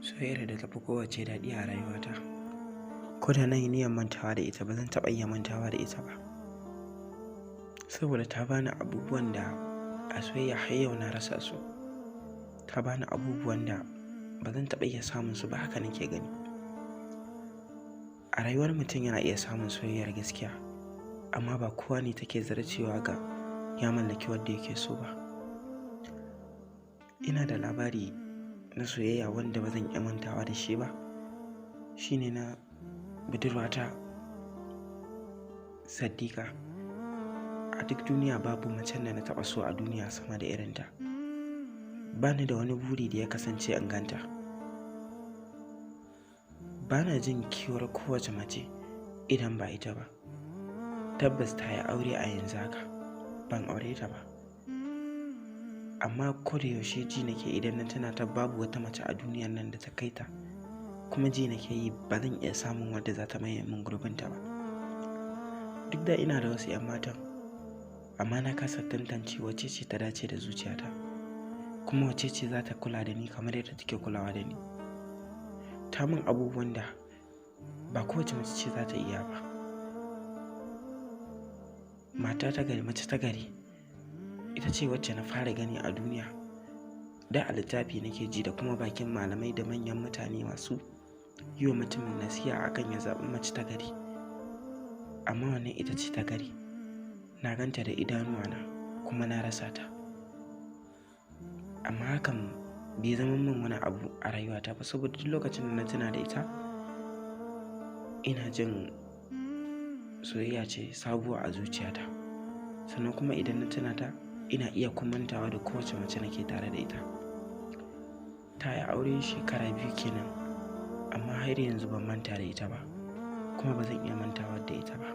Soyayyar da tafi kowacce daɗi a rayuwata. Ko da na yi niyyar mantawa da ita, ba zan taɓa iya mantawa da ita ba. Saboda ta bani abubuwan da a soyayya har yau na rasa su. Ta bani abubuwan da ba zan taɓa iya samun su ba, haka nake gani. A rayuwar mutum yana iya samun soyayyar gaskiya, amma ba kowa ne take zarcewa ga ya mallaki wadda yake so ba. Ina da labari na soyayya wanda ba zan iya mantawa da shi ba. Shine na budurwata Saddiqa. A duk duniya babu macen da na taɓa so a duniya sama da irinta. Ba ni da wani buri da ya kasance in ganta. Ba na jin kewar kowace mace idan ba ita ba. Tabbas ta yi aure a yanzu haka, ban aure ta ba. Amma ko da yaushe ji nake idan na tuna ta babu wata mace a duniyan nan da ta kai ta. Kuma ji nake yi ba zan iya samun wadda za ta maye min gurbinta ba. Duk da ina da wasu 'yan matan, amma na kasa tantance wacce ce ta dace da zuciyata, kuma wacce ce za ta kula da ni kamar yadda take kulawa da ni. Ta min abubuwan da ba kowace mace ce za ta iya ba. Mata ta gari, mace ta gari, ita ce wacce na fara gani a duniya. Da a littafi nake ji da kuma bakin malamai da manyan mutane masu yi wa mutum nasiha akan ya zaɓi mace ta gari. Amma wannan ita ce ta gari. Na ganta da idanuwana kuma na rasa ta. Amma hakan bai zama min wani abu a rayuwata ba, saboda duk lokacin da na tuna da ita, ina jin soyayya ce sabuwa a zuciyata. Sannan kuma idan na tuna ta, ina iya kumantawa da kowace mace nake tare da ita. Ta yi aure shekara 2 kenan, amma har yanzu ban manta da ita ba, kuma ba zan iya mantawa da ita ba.